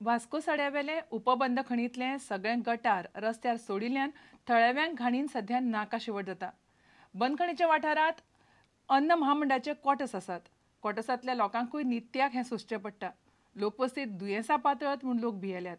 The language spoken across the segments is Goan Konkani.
वास्को सड्यावेले उपबंदखणींतले सगळे गटार रस्त्यार सोडिल्ल्यान थळाव्यांक घाणीन सध्या नाकाशिवट जाता. बंदखणीच्या वाठारांत अन्न महामंडळाचे क्वॉर्टर्स आसात. क्वॉर्टर्सांतल्या लोकांकूय नित्याक हें सोंसचें पडटा. लोकवस्तीत दुयेंसां पातळत म्हूण लोक भियेल्यात.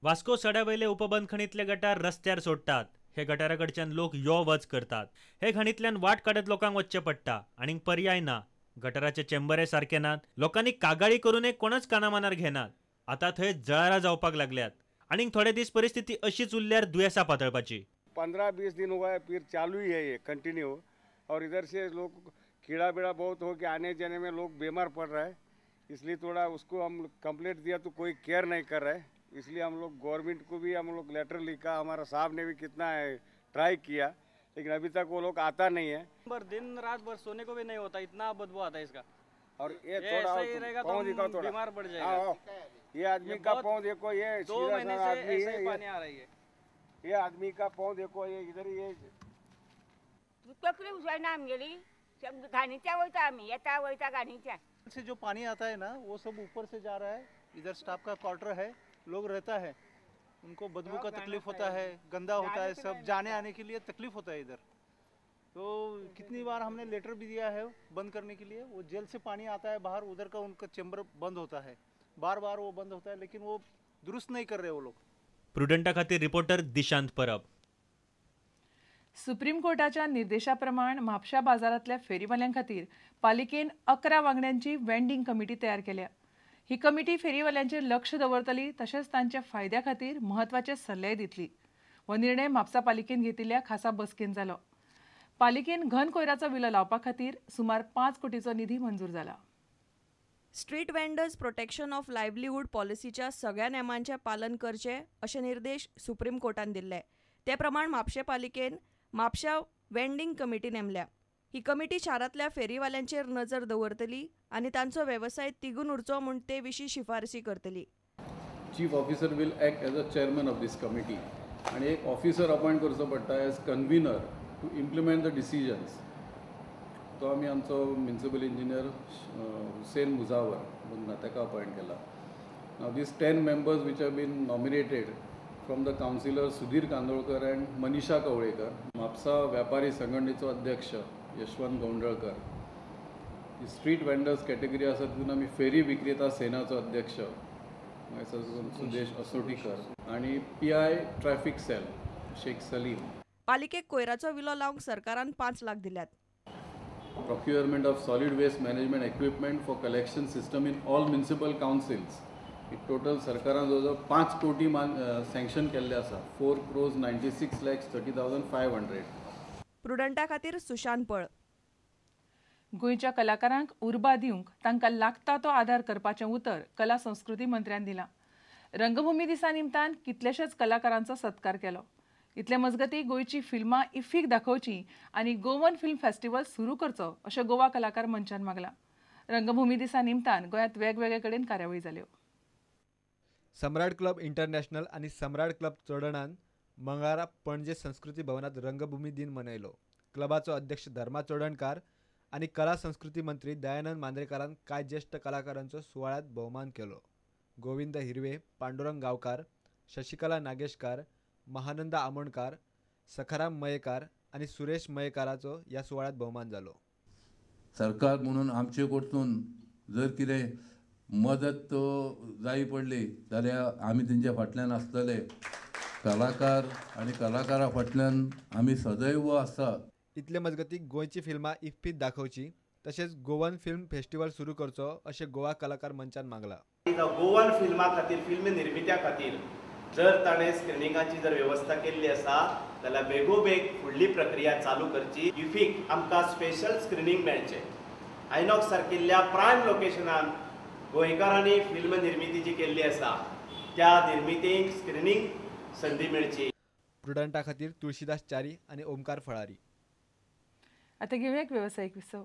वास्को सड्यावयले उपबंदखणींतले गटार रस्त्यार सोडटात. हे गटारा कडच्यान लोक यो वच करतात. हे घाणींतल्यान वाट काडत लोकांक वचचें पडटा, आनीक पर्याय ना. गटाराचे चेंबरय सारके नात. लोकांनी कागाळी करूनय कोणच कानामनार घेनात. आतां थंय जळारां जावपाक लागल्यात. आनीक थोडे दीस परिस्थिती अशीच उरल्यार दुयेंसां पातळपाची. 15-20 दिन हुआ है, फिर चालू ही है ये कंटिन्यू. और इधर से लोग कीड़ा बीड़ा बहुत हो के आने जाने में लोग बीमार पड़ रहा है, इसलिए थोड़ा उसको हम कंप्लेंट दिया तो कोई केयर नहीं कर रहा है. इसलिए हम लोग गवर्नमेंट को भी हम लोग लेटर लिखा, हमारा साहब ने भी कितना ट्राई किया, लेकिन अभी तक वो लोग आता नहीं है. दिन रात भर सोने को भी नहीं होता, इतना बदबू आता है इसका. और ये थोड़ा ऐसा ही रहेगा तो हम बीमार पड़ जाएगा. ये आदमी का पाँव देखो, ये 2 महीने से ऐसे ही पानी आ रही है. ये आदमी का पाँव देखो, ये इधर ये तकली उसळना आमगेली घाणीच्या वयता आमी, येता वयता घाणीच्या. से जो पानी आता है ना वो सब ऊपर से जा रहा है. इधर स्टाफ का क्वार्टर है, लोग रहता है, उनको बदबू का तकलीफ होता है, गंदा होता है सब, जाने आने के लिए तकलीफ होता है इधर. तो कितनी बार हमने लेटर भी दिया है बंद करने के लिए. वो जेल से पानी आता है बाहर, उधर का उनका चेम्बर बंद होता है, बार बार वो बंद होता है, लेकिन वो दुरुस्त नहीं कर रहे वो लोग. प्रुडंटा खातीर रिपोर्टर दिशांत परब. सुप्रीम कोर्टाच्या निर्देशाप्रमाण म्हापशा बाजारांतल्या फेरीवाल्यां खातीर पालिकेन 11 वांगड्यांची वेंडिंग कमिटी तयार केल्या. ही कमिटी फेरीवाल्यांचेर लक्ष दवरतली, तशेंच तांच्या फायद्या खातीर म्हत्वाचे सल्लेय दितली. हो निर्णय म्हापसा पालिकेन घेतिल्ल्या खासा बसकेन जालो. पालिकेन घन कोयराचो विलो लावपा खातीर सुमार 5 कोटीचो निधी मंजूर जाला. Street vendors protection of livelihood पॉलिसीच्या सगळ्या नेमांचें पालन करचें अशे निर्देश सुप्रीम कोर्टान दिल्ले. ते प्रमाण म्हापशें पालिकेन म्हापशा वेंडिंग कमिटी नेमल्या. ही कमिटी शारांतल्या फेरीवाल्यांचेर नजर दवरतली आनी तांचो वेवसाय तिगून उरचो म्हूण ते विशीं शिफारसी करतली. Chief officer will act as a chairman of this committee आनी एक ऑफिसर अपॉयंट करचो पडटा as convener to implement the decisions. तो आमी आमचो म्युनिसिपल इंजिनियर हुसेन मुजावर म्हणून ताका अपॉयंट केला. Now these 10 members which have been nominated from the councillor Sudhir Kandolkar and Manisha Kavlekar, Mapusa व्यापारी संघटनेचो अध्यक्ष यशवंत गौंडळकर, स्ट्रीट वेंडर्स कॅटेगरी आसा तितून आमी फेरी विक्रेता सेनाचो अध्यक्ष सुदेश असोटीकर आनी PI traffic cell Shaikh Salim. पालिकेक कोयराचो विलो लावंक सरकारान 5 लाख दिल्यात. Procurement of solid waste management equipment for collection system in all municipal councils. Total सरकारान जवळ जवळ 5 कोटी सँक्शन केल्ले आसा. 4,96,30,500. प्रुडंटा खातीर सुशांत पळ. गोंयच्या कलाकारांक उर्बा दिवंक तांकां लागता तो आदार करपाचें उतर कला संस्कृती मंत्र्यान दिलां. रंगभूमी दिसा निमतान कितलेशेच कलाकारांचो सत्कार केलो. इतले मजगती गोंयची फिल्मां इफ्फीक दाखोवची आनी गोवन फिल्म फेस्टिवल सुरू करचो अशें गोवा कलाकार मंचान मागलां. रंगभूमी दिसा निमतान गोंयांत वेगवेगळे कडेन कार्यावळी जाल्यो. सम्राट क्लब इंटरनॅशनल आनी सम्राट क्लब चोडणान मंगळारा पणजे संस्कृती भवनात रंगभूमी दिन मनयलो. क्लबाचो अध्यक्ष धर्मा चोडणकार आनी कला संस्कृती मंत्री दयानंद मांद्रेकारान कांय ज्येश्ठ कलाकारांचो सुवाळ्यांत भोवमान केलो. गोविंद हिरवे, पांडुरंग गांवकार, शशिकला नागेशकार, महानंदा आमोणकार, सखाराम मयेकार आनी सुरेश मयेकाराचो ह्या सुवाळ्यांत भोवमान जालो. सरकार म्हणून आमचे कडसून जर कितें मदत जाय पडली जाल्यार आमी तेंच्या फाटल्यान आसतले. कलाकार आनी कलाकारा फाटल्यान आमी सदैव आसा. इतले मजगती गोंयची फिल्मां इफ्फीत दाखोवची तशेंच गोवन फिल्म फेस्टिवल सुरू करचो अशें गोवा कलाकार मंचान मागलां. गोवन फिल्मा खातीर, फिल्म निर्मित्या खातीर जर ताणें स्क्रिनिंगाची जर वेवस्था केल्ली आसा जाल्यार बेगोबेग फुडली प्रक्रिया चालू करची. इफीक आमकां स्पेशल स्क्रिनींग मेळचें. आयनॉक्स सारकिल्ल्या प्रायम लोकेशनान गोंयकारांनी फिल्म निर्मिती जी केल्ली आसा त्या निर्मितीक स्क्रिनींग संदी मेळची. प्रुडंटा खातीर तुळशीदास च्यारी आनी ओमकार फळारी. आतां घेवया एक वेवसायीक विसव.